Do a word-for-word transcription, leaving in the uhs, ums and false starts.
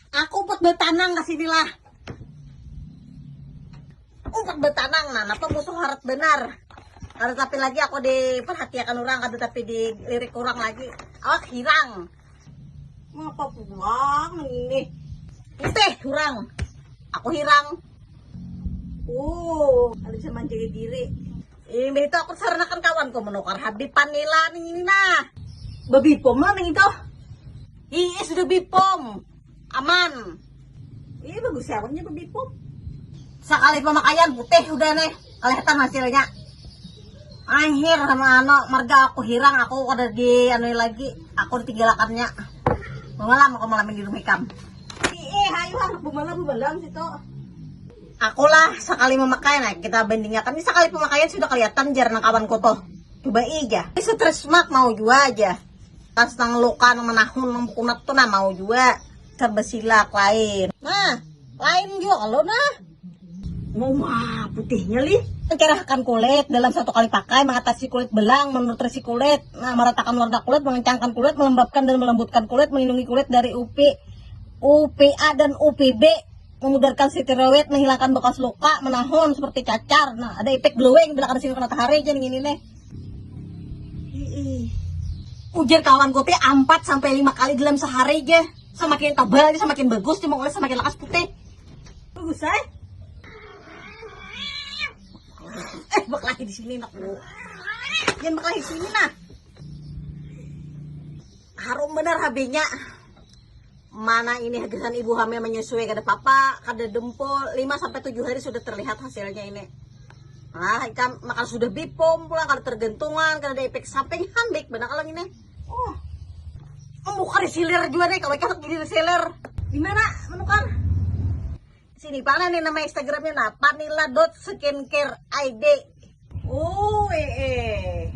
Aku umpat betanang ke sini lah. Umpat betanang, nah, napa musuh harat benar. Kada tapi lagi aku diperhatiakan orang, kada tapi dilirik orang lagi. Awak hirang. Ngapa pulang ini? Teh, hirang. Aku hirang. Oh, ada bisa manjai diri. Imbah itu aku saranakan kawanku menukar habib panila nih ini nah. Babipom lah nih itu. Iya, sudah bipom. Aman. Iya, bagus ya, awalnya babipom. Sekali pemakaian putih udah nih, kelihatan hasilnya. Akhir sama ano, marga aku hirang, aku kada di anu lagi, aku ditinggalakannya. Malam aku malam di rumah ikam. Iya, ayo harus bumalam bumalam situ. Aku lah sekali memakai, nah kita bandingkan ini sekali pemakaian sudah kelihatan jar nang kawanku tuh. Coba aja. Ini stres mak mau jua aja. Tas nang luka nang menahun nang kunat tuh nah mau jua. Serba silak lain. Nah, lain jua kalau nah. Ngoma putihnya lih. Mencerahkan kulit dalam satu kali pakai, mengatasi kulit belang, menutrisi kulit, nah, meratakan warna kulit, mengencangkan kulit, melembabkan dan melembutkan kulit, melindungi kulit dari U P, U P A dan U P B, memudarkan steroid, menghilangkan bekas luka, menahun seperti cacar. Nah, ada efek glowing bila kada sinar matahari aja nih ini nih. Ujar kawan kote empat sampai lima kali dalam sehari aja. Semakin tebal aja, semakin bagus, cuma oleh semakin lekas putih. Bagus, eh? Eh, berkelahi di sini nak. Jangan berkelahi di sini nah. Harum benar habenya. Mana ini hagisan ibu hamil menyusui kada apa-apa, kada dempul, lima sampai tujuh hari sudah terlihat hasilnya ini. Nah, ikam makan sudah bipom pula, kada tergantungan, kada ada efek samping, han baik benar kalau ini. Oh. Membuka reseller juga nih, kalau ikam jadi reseller. Di mana menukar? Sini, mana nih nama Instagramnya nah, panila dot skincare I D. Oh, eh, eh.